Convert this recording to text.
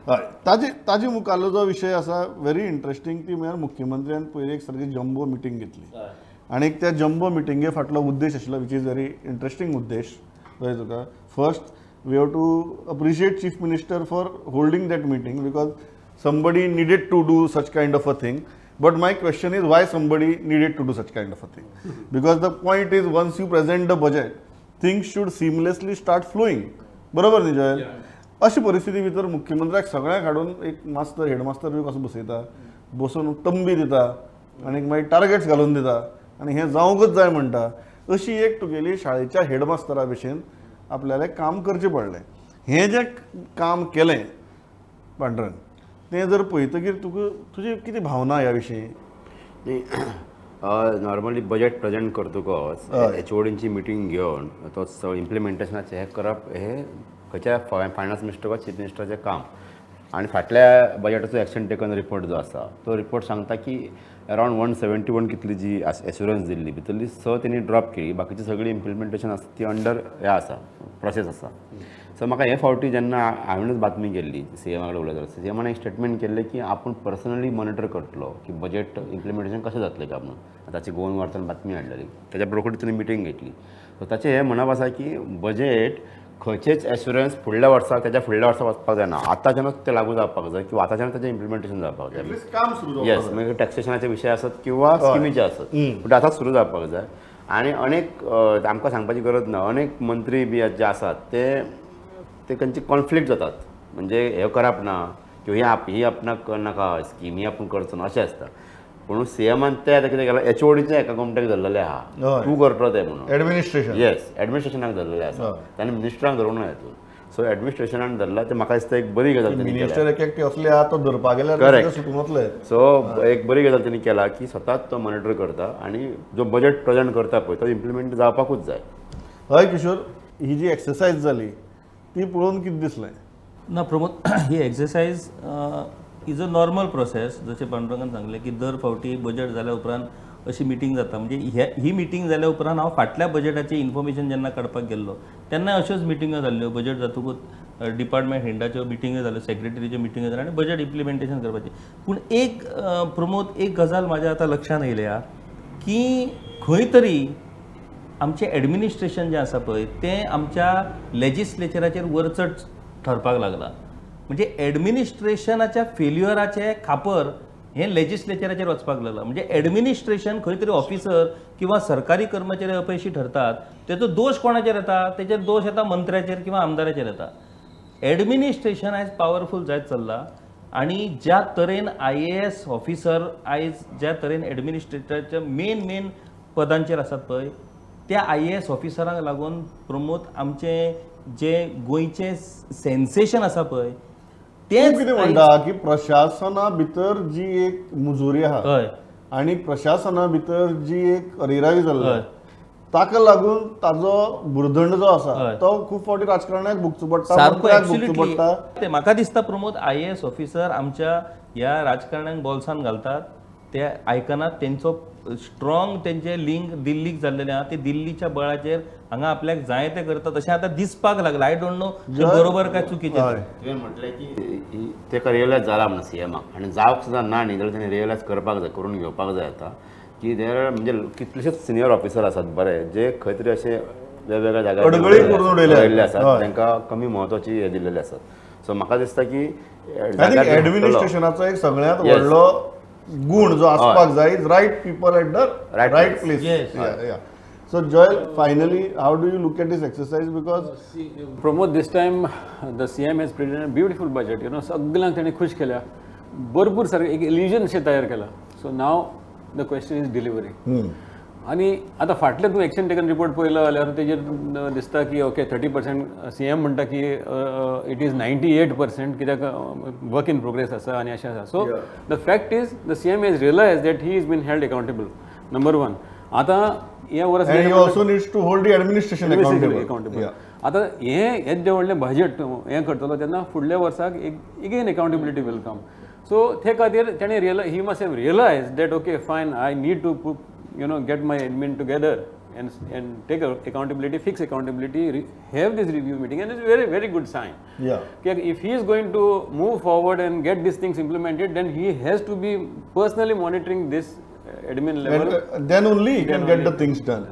हय, ताजे ताजे मुखारलो जो विशय आसा व्हेरी इंट्रस्टींग, ती म्हळ्यार मुख्यमंत्र्यान पयलीं एक सारकी जम्बो मिटींग घेतली आनी त्या जम्बो मिटिंगे फाटलो उद्देश आशिल्लो which is very interesting उद्देश. कळ्ळें तुका? First we have to appreciate chief minister for holding that meeting because somebody needed to do such kind of a thing. But my question is why somebody needed to do such kind of a thing? Because the point is once you present the budget, things should seamlessly start flowing. बरोबर न्ही जॉयल? अशी परिस्थिती भितर मुख्यमंत्र्याक सगळ्यांक हाडून एक मास्तर हेडमास्तर बी कसो बसयता, बसून तंबी दिता आनी मागीर टार्गेट्स घालून दिता आनी हें जावंकच जाय म्हणटा. अशी एक तुगेली शाळेच्या हेडमास्तरा भशेन आपल्याला काम करचें पडलें. हें जें काम केलें पांडुरंग, तें जर पळयतकीर तुका तुजी कितें भावना ह्या विशीं? नॉर्मली बजेट प्रेजेंट करतकच एचओडींची मिटींग घेवन तो इम्प्लिमेंटेशनाचें हें करप हें खंयच्या फायनान्स मिनिस्टर वा चीफ मिनिस्टराचें काम. आनी फाटल्या बजेटाचो एक्शन टेकन रिपोर्ट जो आसा तो रिपोर्ट सांगता की अरावंड 171 कितली जी एश्युरन्स दिल्ली भितरली 6 तेणी ड्रॉप केली, बाकीची सगळी इम्प्लिमेंटेशन आसा ती अंडर हें आसा, प्रोसेस आसा. सो म्हाका हे फावटी जेन्ना हांवेनूच बातमी केल्ली सीएमा कडेन उलयतालो, सीएमान एक स्टेटमेंट केल्लें की आपूण पर्सनली मॉनिटर करतलो की बजेट इम्प्लिमेंटेशन कशें जातलें काय म्हणून. ताची गोवन वार्तान बातमी हाडलेली, ताच्या बरोबर तिणें मिटींग घेतली. सो ताचें हें म्हणप आसा की बजेट खंयचेच एश्युरन्स फुडल्या वर्साक ताच्या फुडल्या वर्सा वचपाक जायना, आतांच्यानूच तें लागू जावपाक जाय किंवा आतांच्यान ताचें इम्प्लिमेंटेशन जावपाक जाय. काम सुरू. येस, मागीर टॅक्सेशनाचे विशय आसत किंवा स्किमीचे आसत, पूण आतांच सुरू जावपाक जाय. आनी अनेक आमकां सांगपाची गरज ना, अनेक मंत्री बी जे आसात ते तांचे कॉन्फ्लिक्ट जातात, म्हणजे हें करप ना किंवा ही आपणाक नाका स्कीम ही आपूण करचो ना अशें आसता. पूण सीएमान ते आतां कितें केलां, एचओडीचें एका गोमटेक धरलेलें आहा, तूं करतलो तें म्हणून. एडमिनिस्ट्रेशन. येस, एडमिनिस्ट्रेशनाक धरलेलें आसा, ताणें मिनिस्टरांक धरूंक ना हितून. सो एडमिनिस्ट्रेशनान धरला तें म्हाका दिसता एक बरी गजाल. मिनिस्टर एक एकटे असले आहा तो धरपाक गेल्यार सुटून वतले. सो एक बरी गजाल तेणी केला की स्वताच तो मॉनिटर करता आनी जो बजेट प्रेजेंट करता पळय तो इम्प्लिमेंट जावपाकूच जाय. हय किशोर, ही जी एक्सरसायज जाली ती पळोवन कितें दिसलें? ना प्रमोद, ही exercise is a normal process. जशें पांडुरंगान सांगलें की दर फावटी बजेट जाल्या उपरांत अशी मिटींग जाता. म्हणजे ही मिटींग जाल्या उपरांत हांव फाटल्या बजेटाचें इन्फॉर्मेशन जेन्ना काडपाक गेल्लो तेन्ना अश्योच मिटिंगो जाल्ल्यो. बजेट जातकूच डिपार्टमेंट हेडाच्यो मिटिंग्यो जाल्यो, सेक्रेटरीच्यो मिटिंग्यो जाल्यो आनी बजेट इम्प्लिमेंटेशन करपाचें. पूण एक प्रमोद, एक गजाल म्हाज्या आतां लक्षांत येयल्या की खंय तरी आमचें एडमिनिस्ट्रेशन जें आसा पळय तें आमच्या लेजिस्लेचराचेर वरचड ठरपाक लागलां. म्हणजे एडमिनिस्ट्रेशनाच्या फेल्युअराचें खापर हें लेजिस्लेचराचेर वचपाक लागलां. म्हणजे एडमिनिस्ट्रेशन खंय तरी ऑफिसर किंवा सरकारी कर्मचारी अपयशी ठरतात, तेचो दोश कोणाचेर येता? तेचेर दोश येता मंत्र्याचेर किंवा आमदाराचेर येता. एडमिनिस्ट्रेशन आयज पावरफूल जायत चल्लां आनी ज्या तरेन IAS officer आयज ज्या तरेन एडमिनिस्ट्रेटराच्या मेन मेन पदांचेर आसात पळय, त्या IAS ऑफिसरांक लागून प्रमोद आमचें जे गोंयचें सेन्सेशन आसा पळय तें कितें म्हणटा की प्रशासना भितर जी एक मुजोरी आहा आनी प्रशासना भितर जी एक अरेरावी जाल्ली ताका लागून ताजो भुरदंड जो आसा तो खूब फावटी राजकारण्याक भोगचो पडटा, मंत्र्याक भोगचो पडटा. ते म्हाका दिसता प्रमोद, IAS officer आमच्या ह्या राजकारण्यांक बोल्सान घालतात, ते आयकनात. तेंचो स्ट्रॉंग तेंचे लिंक दिल्लीक जाल्लेलें आहा, ते दिल्लीच्या बळाचेर हांगा आपल्याक जाय तें करतात अशें आतां दिसपाक लागलां. I don't know बरोबर काय चुकीचें. तुवें म्हटलें की तेका रियलायज जाला म्हणून सीएमाक, आनी जावंक सुद्दां ना न्ही जाल्यार तेणें रियलायज करपाक जाय, करून घेवपाक जाय आतां की there म्हणजे कितलेशेच सिनियर ऑफिसर आसात बरे जे खंय तरी अशे वेगवेगळ्या जाग्यार आसात, तांकां कमी म्हत्वाची हें दिल्लेले आसात. सो म्हाका दिसता की एडमिनिस्ट्रेशनाचो एक सगळ्यांत व्हडलो गुण जो आसपाक जाय is right people at the right place. So Joel, finally how do you look at this exercise? Because Pramod, this time the CM has presented beautiful budget, you know, सगळ्यांक ताणें खुश केल्या, भरपूर सारकें एक इल्युजन शें तयार केलां. So now the question is delivery. आनी आतां फाटलें तूं एक्शन टेकन रिपोर्ट पळयलो जाल्यार तेजेर दिसता की ओके 30% सीएम म्हणटा की it is 98% कित्याक वर्क इन प्रोग्रेस आसा आनी अशें आसा. So the fact is the CM has realise that he is been held accountable, number one. आतां हें वर्स And he also needs to hold the administration accountable. आतां हें येद्दें व्हडलें बजेट हें करतलो तेन्ना फुडल्या वर्साक एक again accountability will come. So ते खातीर तेणें realise, he must have realise that okay fine, I need to you know get my admin together and take accountability, fix accountability, have this review meeting, and it's very very good sign. कित्याक if he is going to move forward and get these things implemented, then he has to be personally monitoring this admin level. Then only he can get the things done.